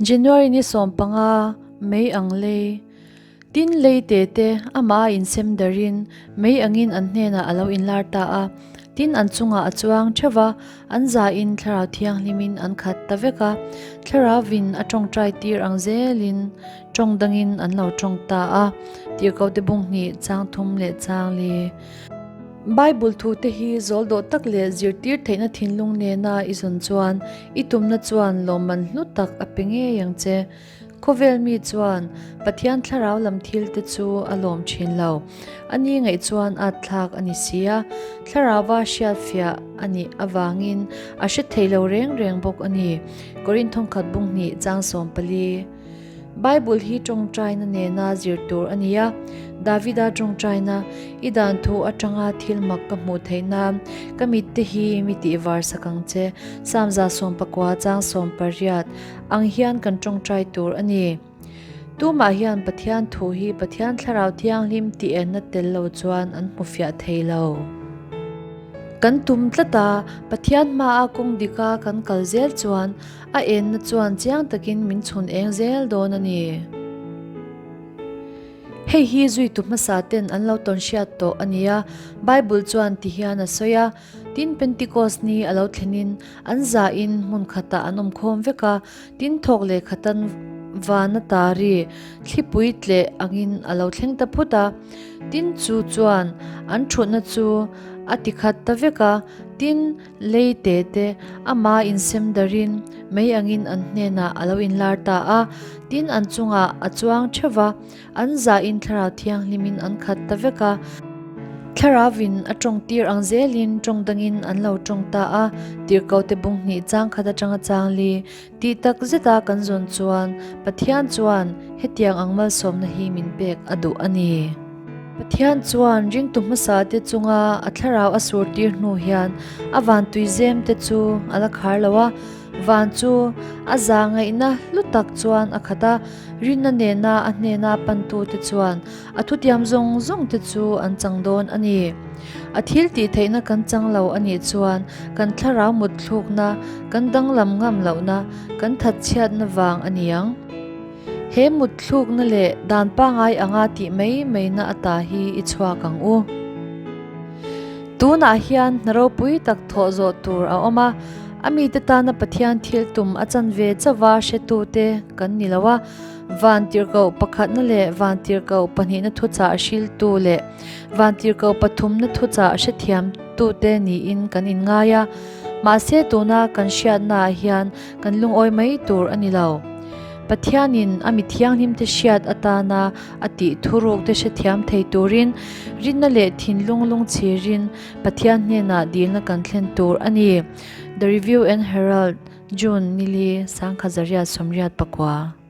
January ni 15 mei ang lei. Tin lei te te amah a insem darin mei angin an hnenah a lo inlar ta a. Tin an chungah a chuang theuh va, an zain Thlarau Thianghlimin an khat ta vek a. Thlarauvin a tawngtai tir ang zelin tawng dangin an lo tawng ta a. Tirhkohte bung hnih chang thum leh chang li. Bible thute hi zawl dawh tak leh zirtir theihna thinlung nena i zawn chuan i tumna chuan lawmman hlu tak a pe ngei ang che. Khawvel mi chuan Pathian thlarau lam thilte chu a lawm thin lo. A ni ngaih chuan at thlak a ni si a, thlarauva hriatfiah a nih avangin a hre thei lo reng reng bawk a ni. Korin thawngkhat bung hnih chang 14. Bible hi tawngtaina nena zir tur a ni a, Davida tawngtaina, I dan thu atanga thil mak ka hmuh theih nan ka mitte hi mi tih var sak ang che, Psalm 19 chang 18, ang hian kan tawngtai tur a ni. Tumah hian Pathian thu hi Pathian Thlarau Thianghlim tih enna tel lo chuan an hmu fiah thei lo. Kan tum tlat a, Pathian hmaa kawng dika kan kal zel chuan A enna chuan chiang takin min chhun eng zel dawn a ni. Hei hi zuitu hmasa ten an lo tawn hriat tawh a ni a, Bible chuan ti hian a sawi a, Tin Pentecost ni a lo thlenin an zain hmun khatah an awm khawm vek a, tin thawk leh khatan van a tari thlipui tleh angin a lo thleng ta phut a, tin chu chuan an thutna chu a ti khat ta vek a, tin Lei te te ama insem darin mei angin an hnenah a lo inlar ta a, tin an chungah a chuang theuh va, an zahin Thlarau Thianghlimin an khat ta vek a. Thlarauvin a tawng tir ang zelin tawng dangin an lo tawng ta a, Tirhkohte bung hnih chang khat atanga chang li tih tak zeta kan zawn chuan Pathian chuan hetiang ang malsawmna hi min pek a duh a ni. Pathian chuan ringtu hmasa te chunga a thlarau a sur tir hnu hian a van tuizem te chu a la khar lo a, van chu a za ngaihna hlu tak chuan a khat a, rinna nena a hnena pantu te chuan a thutiam zawng zawng te chu an chang dawn a ni. A thil tih theihna kan chang lo a nih chuan kan thlarau mutthlukna, kan danglam ngam lohna, kan thatchhiatna vang a ni ang. He mutthlukna leh dan pangai anga tih mai maina ata hi i chhuak ang u. Tunah hian hna ropui tak thawh zawh tur a awm a, a mite tana Pathian thil tum a chan ve chauva hretute kan ni lo a, Vantirhkoh pakhatna leh Vantirhkoh pahnihna thuchah hriltu leh Vantirhkoh pathumna thuchah hrethiamtute niin kan inngai a, mahse tuna kan hriatnaah hian Kan lungawi mai tur a ni lo. Pathianin a mi thianghlimte hriat atana a tih thurukte hrethiam thei turin rinna leh thinlung lungchhirin Pathian hnenah dilna kan thlen tur a ni. The Review and Herald, June, Nili, 1989.